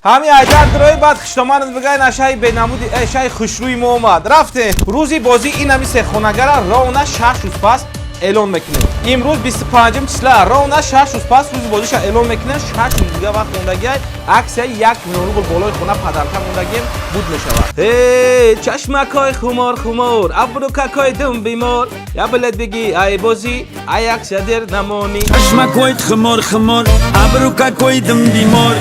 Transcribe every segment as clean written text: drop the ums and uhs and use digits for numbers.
Ҳамин айдар дрои баъд хиштоманат бигай нашаи бенамуди шаи хушрӯи мо омад. Рафтем. Рӯзи бозӣ ин ҳами сехонагара ровна 6 рӯз пас эълон мекунем. Имрӯз 25 числа, ровна 6 рӯз пас рӯзи бозиша эълон мекунем. 6 рӯз дига вақт мондагиай. Аксияи 1 миллион рубл болои хона подарка мондагием буд мешавад. Э, чашмакҳои хумор хумор, абрукакҳои дум бимор, я билет биги, ай бозӣ, ай аксия дер намонӣ. Чашмакҳои хумор хумор, абрукакҳои дум бимор.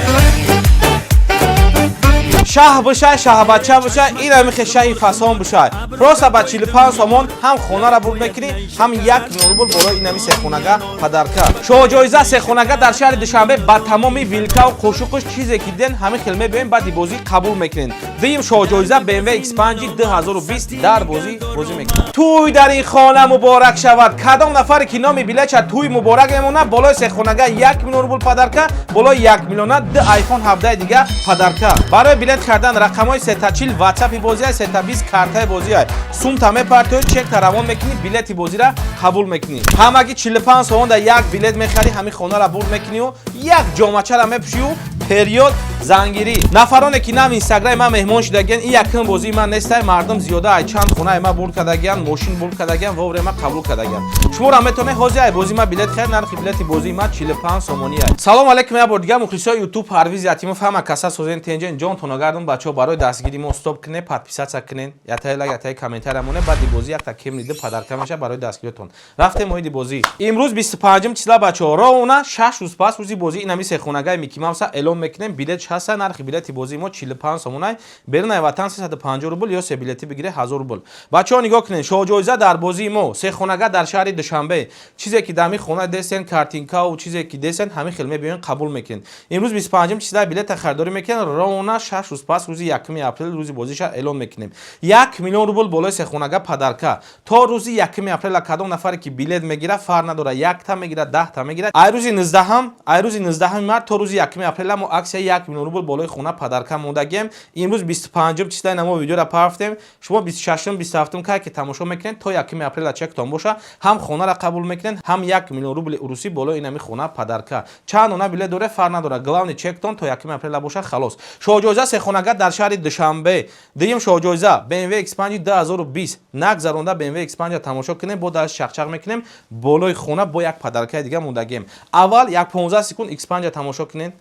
Шаҳ бошай, шаҳбача бошай, ин ҳамихе шаҳи фасон бошай. Просто ба 45 сомон ҳам хонара бурд мекунӣ, ҳам 1 миллион рубл болои ин ҳами сехонага подарка. Шоҳҷоиза сехонага дар шаҳри Душанбе ба тамоми вилкаву қошуқуш, чизе ки диден, ҳамин хел мебиёем, баъди бозӣ қабул мекунем. Дуюм шоҳҷоиза BMW X5 2020 дар бозӣ бозӣ мекунад. Тӯй дар ин хона муборак шавад. Кадом нафаре ки номи билетша тӯй муборак мемонад, болои сехонага 1 миллион рубл подарка, болои 1 миллиона ду iPhone 17 дига подарка. Барои билет кардан рақамҳои 340 ватсапи бозиай, 320 картаи бозиай. Сумта мепартои, чекта равон мекунӣ, билети бозира қабул мекунӣ. Ҳамагӣ 45 сомон да як билет мехарӣ, ҳамин хонара бурд мекунию як ҷомачара мепӯшию период зангирӣ. Нафароне ки нав инстаграми ман меҳмон шудагиян, ин якум бозии ман нестай. Мардум зиёда ай чанд хонаи ман бурд кардагиян, мошин бурд кардагиян, воврема қабул кардагиян. Шуморо метавонед ҳозир ай бозии ман билет харед. Нархи билети бозии ман 45 сомонӣ ай. Салом алейкум, як бор дигар мухлисои Ютуб, Парвиз Ятимов. Ҳама каса созен, тенҷен, ҷон тонагардон. Бачаҳо, барои дастгири мо стоп кунед, подписаться кунед, ятаи лайк, ятаи комментария монед. Баъди бозӣ якта Кемри ду подарка меша барои дастгириётон. Рафтем оиди бозӣ. Имрӯз 25 числа, бачаҳо, ровна 6 рӯз пас рӯзи бозӣ ин ҳами сехонагаи Микки Мауса эълон мекунем. Билет ҳаста, нархи билети бозии мо 45 сомонай, берун ватан 350 рубл ё се билети бигире 1000 рубл. Бачаҳо, нигоҳ кунед, шоҳҷоиза дар бозии мо сехонага дар шаҳри Душанбе. Чизе ки дар ҳамин хона десен, картинкау чизе ки десен, ҳамин хел мебиёен, қабул мекунед. Имрӯз 25 числа билета харидорӣ мекунед, ровна 6 рӯз пас рӯзи 1 апрел рӯзи бозиша эълон мекунем. 1 миллион рубл болои сехонага подарка. То рӯзи 1 апрела кадом нафаре ки билет мегирад, фарқ надорад, якта мегирад, 10та мегирад, ай рӯзи 19-ам, ай рӯзи 19 март то рӯзи 1 апрела мо аксия 1 миллион рубл болои хона подарка мондагием. Имрӯз 25 числаи намо видеора парафтем, шумо 26, 27 кай ки тамошо мекунед, то 1 апрела чектон боша, ҳам хонара қабул мекунед, ҳам 1 миллион рубли урусӣ болои инами хона подарка. Чанд дона билет доре, фарқ надорад, главный чектон то 1 апрела боша, халос. Шоҳҷоиза сехонага дар шаҳри Душанбе. Дуюм шоҳҷоиза BMW X5 2020. Нагзаронда BMW X5 тамошо кунем, бо дар чақчақ мекунем, болои хона бо як подаркаи дига мондагием. Аввал як 15 секунд X5 тамошо кунед.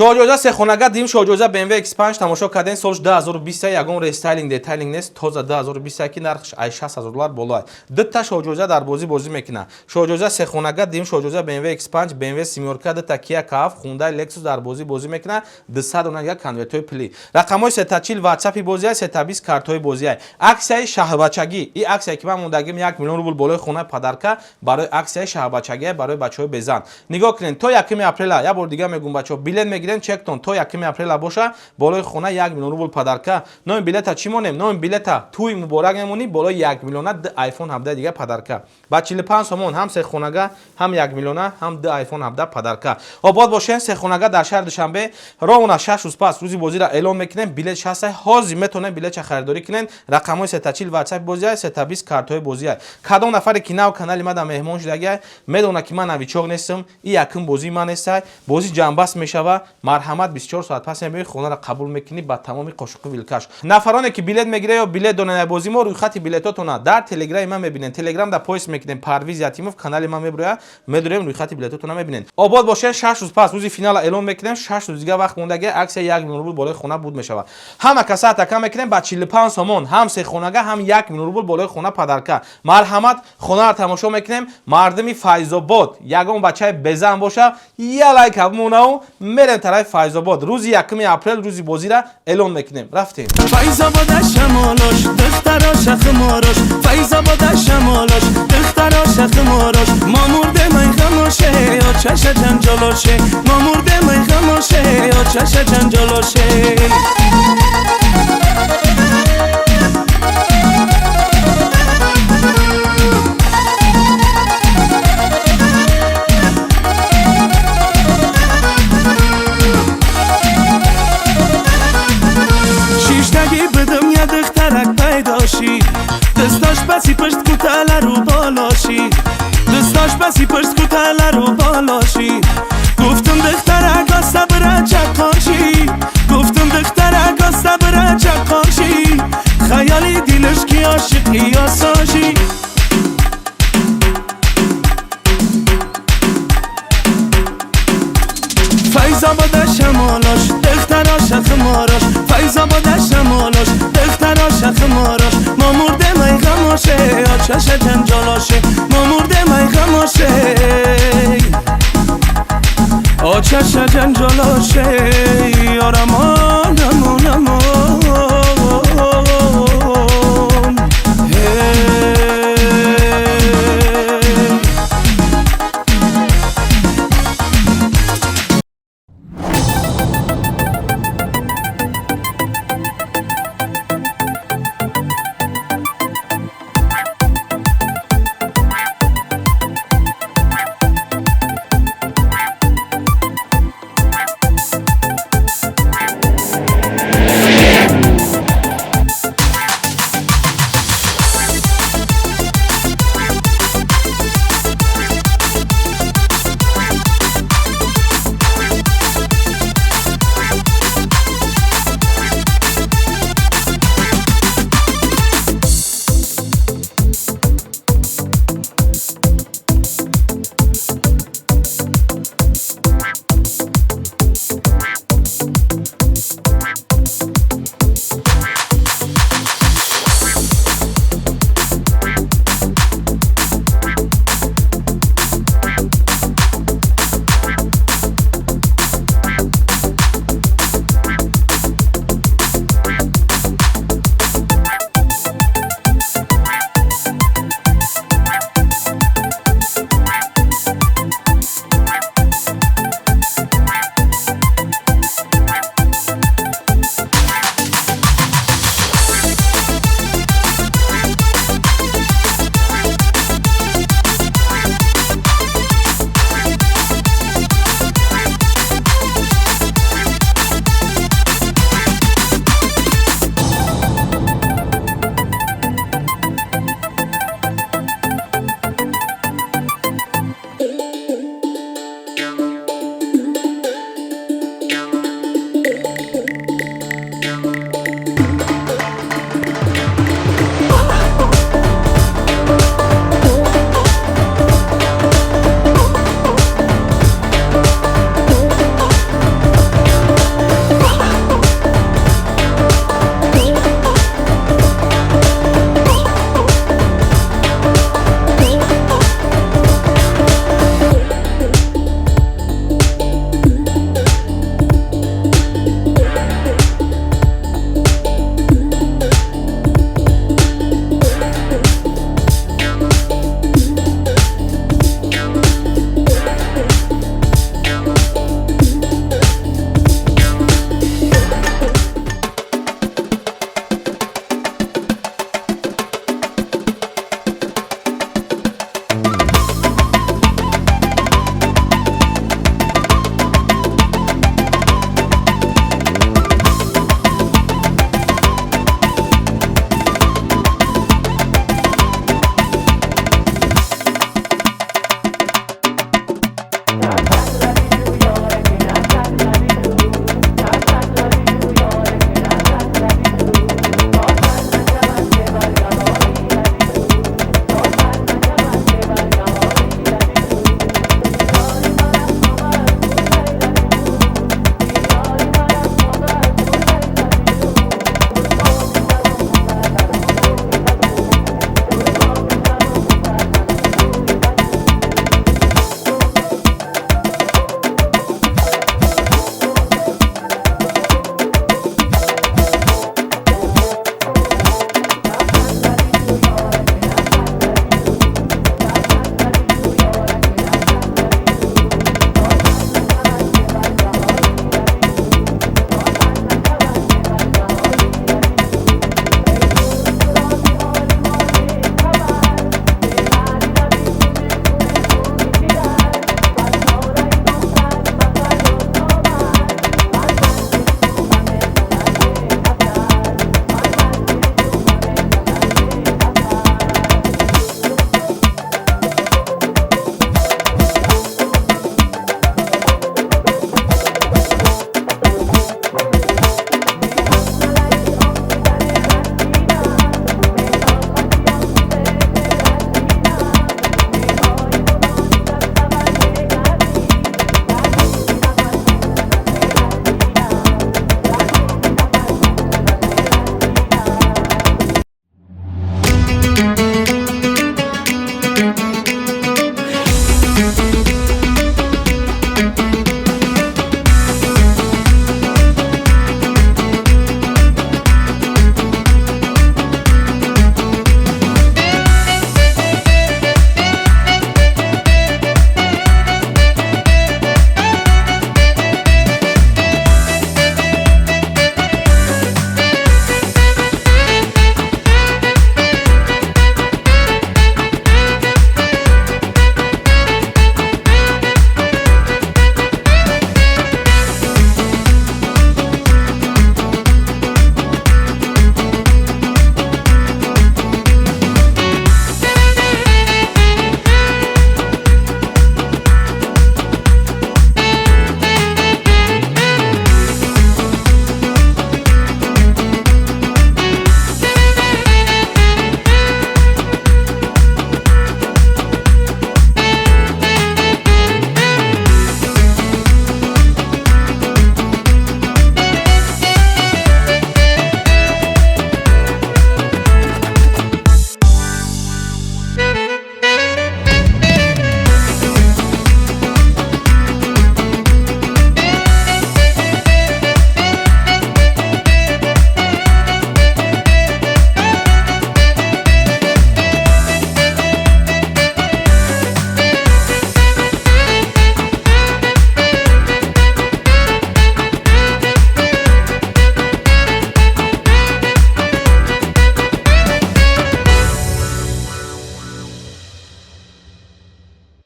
Шоҳҷоиза сехонага, дим шоҳҷоиза BMW X5 тамошо кардем. Солш 2020, ягон рестайлинг, детайлинг нест, тоза 2020, ки нархш ай 60 000 доллар боло. Дута шоҳҷоиза дар бозӣ бозӣ мекунад: шоҳҷоиза сехонага, дим шоҳҷоиза BMW X5, BMW семёрка, дута Kia K7, Hyundai Lexus дар бозӣ бозӣ мекунад, 200 дона як конвертҳои пулӣ. Рақамҳои 340 ватсапи бозиай, 320 картҳои бозиай. Аксияи шаҳбачагӣ, и аксия ки ман мондагим, 1 миллион рубл болои хона подарка, барои аксияи шаҳбачагӣ, барои бачаҳои безан. Нигоҳ кунед, то 1 апрела, як бор дига мегӯм, бачаҳо, билет мегирем, чектон то 1 апрела боша, болои хона 1 миллион рубл подарка. Номи билета чӣ монем? Номи билета тӯи муборак мемонӣ, болои 1 миллиона д iPhone 17 дига подарка. Ба 45 сомон ҳам сехонага, ҳам 1 миллиона, ҳам д iPhone 17 подарка. Обод бошен. Сехонага дар шаҳри Душанбе, ровна 6 рӯз пас рӯзи бозиро эълон мекунем. Билет шаста, ҳозир метавонем билетча харидорӣ кунем. Рақамҳои 340 ватсапи бозиай, 320 картҳои бозиай. Кадом нафаре ки нав канали мада меҳмон шудагиай, медонад, ки ман новичок нестам, и якум бозии ман нестай. Бозӣ ҷамъбаст мешава. Марҳамат, 24 соат пас мебиёи, хонара қабул мекунӣ ба тамоми қошуқу вилкаш. Нафароне ки билет мегира ё билет донанд бозии мо, рӯйхати билетотона дар телеграми ман мебинед. Телеграм да поиск мекунем Парвиз Ятимов, канали ман мебирояд, медорем, рӯйхати билетотона мебинед. Обод бошед. 6 рӯз пас рӯзи финала эълон мекунем. 6 рӯз дига вақт мондаги. Аксия 1 миллион рубл болои хона буд мешавад. Ҳама каса атака мекунем ба 45 сомон, ҳам сехонага, ҳам 1 миллион рубл болои хона подарка. Марҳамат, хонаро тамошо мекунем. Мардуми Файзобод, ягон бачаи безан боша, я лайка бимонаву мерем тарафи Файзобод. Рӯзи 1 апрел рӯзи бозира эълон мекунем. Рафтем. Файзобода шамолош, духтароша хуморош, Файзобода шамолош, духтароша хуморош. Мо мурде май ғамоше, очаша ҷанҷолоше, мо мурде май ғамоше, очаша ҷанҷолоше. Шиштагӣ бидум, я духтарак пайдо шид, дасташ паси پشت کوتله رو بالاشی، دستاش بسی پشت کوتله رو بالاشی. گفتم دختر اگا صبر چقاشی، گفتم دختر اگا صبر چقاشی. خیالی دیلش کی عاشقی.